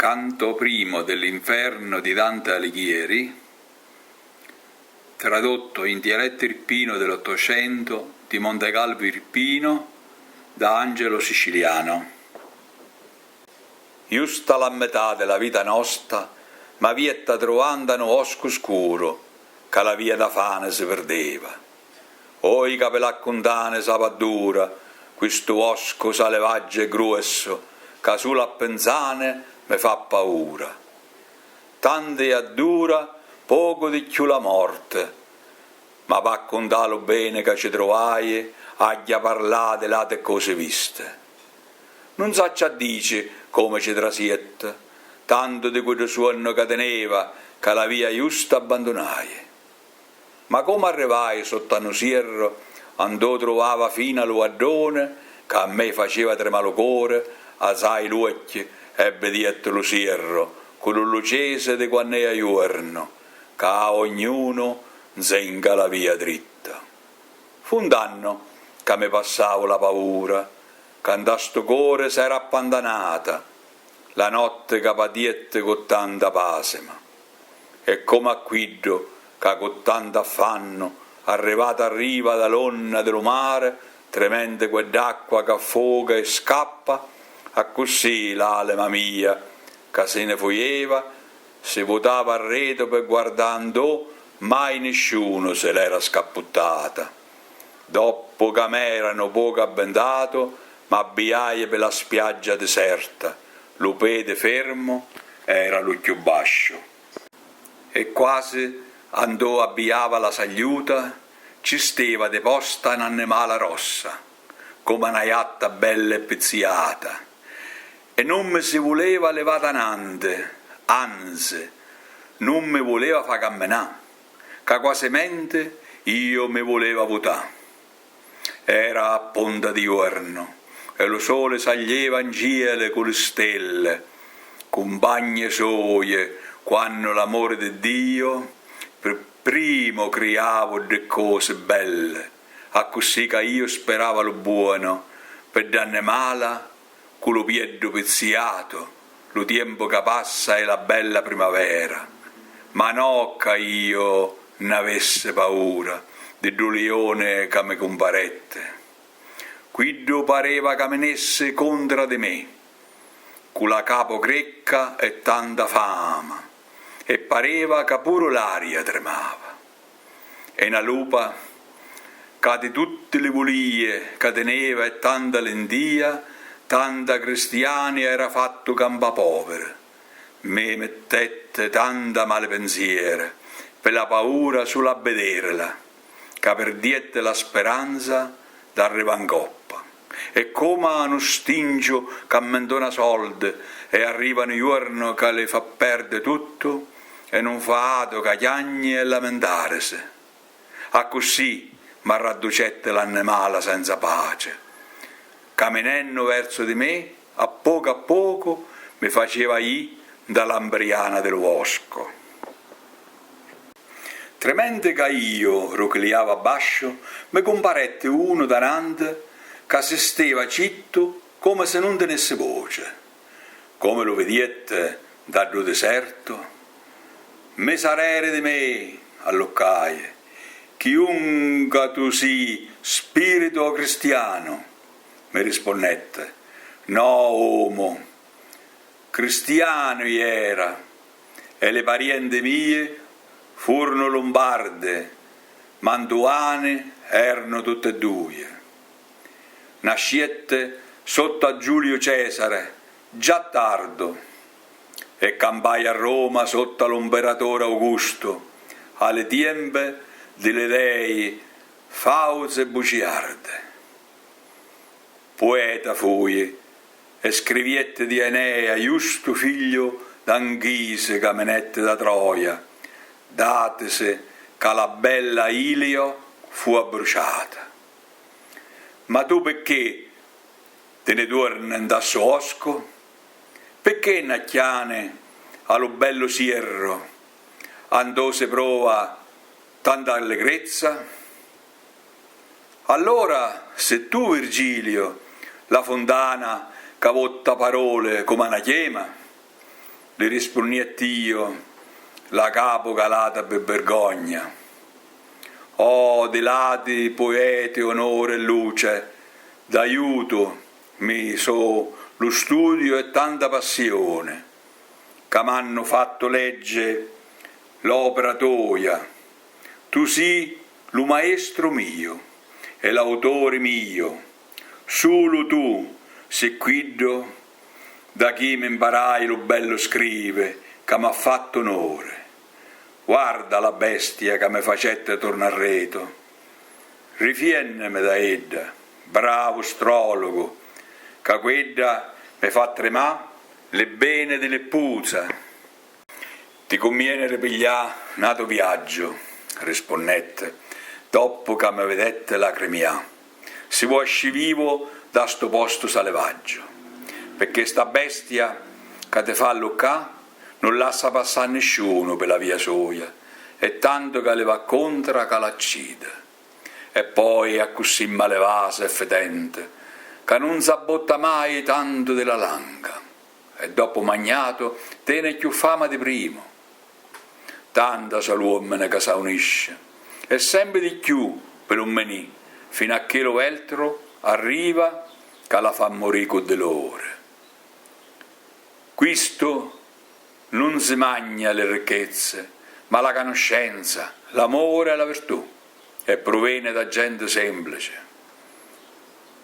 Canto primo dell'Inferno di Dante Alighieri, tradotto in dialetto irpino dell'Ottocento di Montecalvo Irpino da Angelo Siciliano. Justo alla metà della vita nostra m'aviette truvà 'int'a nu vosco scuro ca la via da fane se perdeva. Oi ca pe l'accuntane sape addura quistu vosco salevaggio e gruosso ca sulo a penzane me fa paura. Tanto è addura poco di cchiù la morte. Ma p'accuntà lo bene ca ce truvaie aggia parlà de l'ate ccose viste. Nun saccio a dice comme ce trasiette, tanto de quiddu suonno ca teneva ca la via justa abbandunaie. Ma comme arrevaie sotto a nu sierro andò truvava fino a lu addone ca a me faceva tremà lu core, alzai l'uocchie e vediette lu sierro cu lu lucese de quann'ea juorno, ca a ognuno 'nzenga la via dritta. Fu 'ntanno ca me passavo la paura ca 'nta stu core s'era appantanata la notte ca patiette cu tanta pàsema. E comme a quiddo ca cu tanto affanno arrevato a riva da l'onna de lu mare, tremente quedd'acqua c'affoga e scappa, accussì l'àlema mia, ca se ne fujeva, se vutava arreto pe guardà andò mai nisciuno se l'era scapputtata. Doppo ca m'era nu poco abbentato, m'abbiaie pe la spiaggia deserta, lu pede fermo era lu cchiù bascio. E quase andò abbiava la sagliuta, ci steva deposta n'annemala rossa, comme a na jatta bella e pezziata, e nun me se vuleva levà da nante, anze, nun me vuleva fa cammenà, ca quasemente io me vuleva vutà. Era a ponta di juorno e lu sole saglieva 'ncielo cu li stelle, cumpagne soie, quanno l'amore de Dio per primo criavo dde ccose belle, accussì ca io sperava lu buono pe dd'annemala cu lu pieddo pezziato, lu tiempo ca passa è la bella primavera, ma no ca io n'avesse paura de ddu lione ca me cumparette. Quiddu pareva ca menesse contra de me, cu la capo crecca e tanta fama, e pareva ca puro l'aria tremava. E na lupa ca de tutte le vulie ca teneva e tanta lentia, tanta cristiani era fatto campà povere, me mettette tanta male penziere pe la paura sulo a vederela, ca perdiette la speranza d'arrivà 'ncoppa. E comme a nu stingio c'ammentona solde e arriva nu juorno ca le fa perde tutto e nun fa ato ca chiagne e lamentarese. Accussì m'arradducette l'annemala senza pace. Cammenenno verso di me, a poco a poco, me faceva ì 'nda lambriana de lu vosco. Tremente ca io rucliava abbascio, me cumparette uno danante ca se steva citto comme se nun tenesse voce. Comme lu vediette 'nda ddu deserto, Me sarere de me, alluccaie, chiunca tu sii, spirito o cristiano? Me risponnette, No, omo, cristiano i' era, e le pariente mie furono lumbarde, mantuane erano tutte e duie. Nasciette sotto a Giulio Cesare, già tardo, e campaie a Roma sotto a lo 'mperatore Augusto, a le tiempe de le dei fauze e buciarde. Pueta fuie e scriviette di Enea justo figlio d'Anchise ca menette da Troia, datese ca la bella Ilio fu abbruciata. Ma tu pecché te ne tuorne 'nta sso osco? Pecché n'acchiane a lo bello sierro, andò se prova tanta allegrezza? Allora se tu, Virgilio, la fontana ca votta parole comme a na chiema? Le rispunniette io, la capo calata pe vergogna. Oh, de l'ati poeti onore e luce, d'aiuto mi so' lu studio e tanta passione, ca m'hanno fatto legge l'opera toia. Tu si' lu maestro mio e l'autore mio, sulo tu si' quiddo da chi me 'mparai lu bello scrive ca m'ha fatto onore. Guarda la bestia ca me facette torna arreto. Rifienneme da edda, bravo astrologo, ca quedda me fa tremà le bene de le puzza. Ti cummiene ripiglià n'ato viaggio, risponnette, doppo ca me vedette lacrimià, si vuò ascì vivo da sto posto salevaggio, pecché sta bestia ca te fa alluccà nun lassa passà a nisciuno pe la via soia, e tanto ca le va contra ca l'accide. E poi è accussì malevasa e fetente ca nun s'abbotta maje tanto de la langa e doppo magnato tene cchiù fama de primo. Tanta so' l'uommene ca s'aunisce e sempe di cchiù pe lu mmenì fino a che lo veltro arriva ca la fa morì cu delore. Quisto nun se magna le ricchezze, ma la canoscenza, l'amore e la virtù, e pruvene da gente semplice.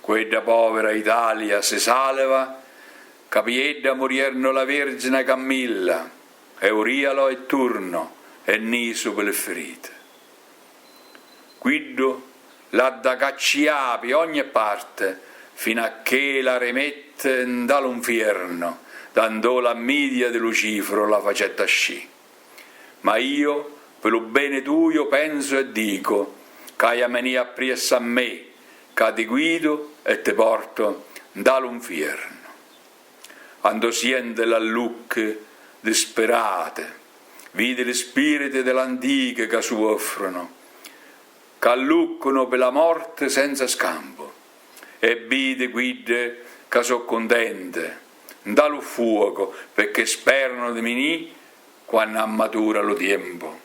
Quedda povera Italia se saleva ca pi edda murierno la Vergine Cammilla, Eurialo e Turno e Niso pe le ferite. Quiddo l'ha da caccià pi ogne parte fino a che la remette 'nda lu 'nfierno da 'ndò la 'mmidia de Lucifero la facette ascì. Ma io pe lu bene tuio penso e dico c'haia menì appriesso a me ca ti guido e te porto 'nda lu 'nfierno. Andò siente l'allucche disperate, vide li spiriti de l'antiche ca suoffrono, c'alluccano pe la morte senza scampo, e vide quidde ca so' contente 'nda lu ffuoco pecché sperano de menì quanno ammatura lu tiempo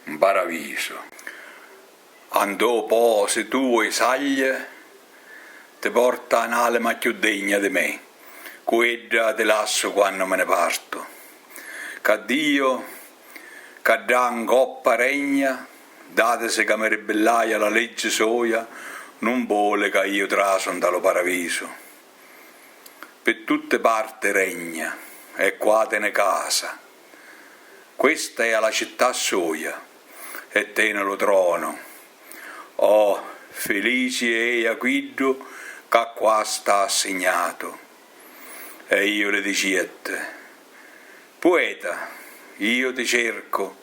'mparaviso. Andò po' si tu vuoi saglie, te porta n'alema cchiù degna de me, quedda te lasso quanno me ne parto. Ca Dio, ca ddà 'ncoppa regna, datose ca me ribellaie a la legge soia, nun vole ca io traso 'nta lo paraviso. Pe tutte parte regna, e qua tene casa. Questa è la città soia, e tene lo trono. Oh, felice eia quiddo ca qua sta assignato. E io le diciette, Pueta, io te cerco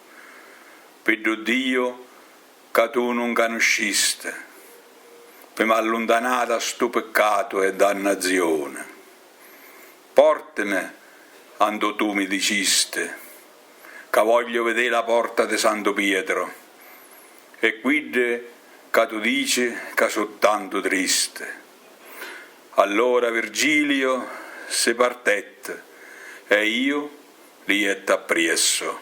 pe ddo Dio ca tu nun canusciste, pe m'alluntanà da stu peccato e dannazione. Porteme andò tu mi diciste, ca voglio vedè la porta de Santo Pietro e quidde ca tu dici ca so' tanto triste. Allora Virgilio se partette e io li iette appriesso.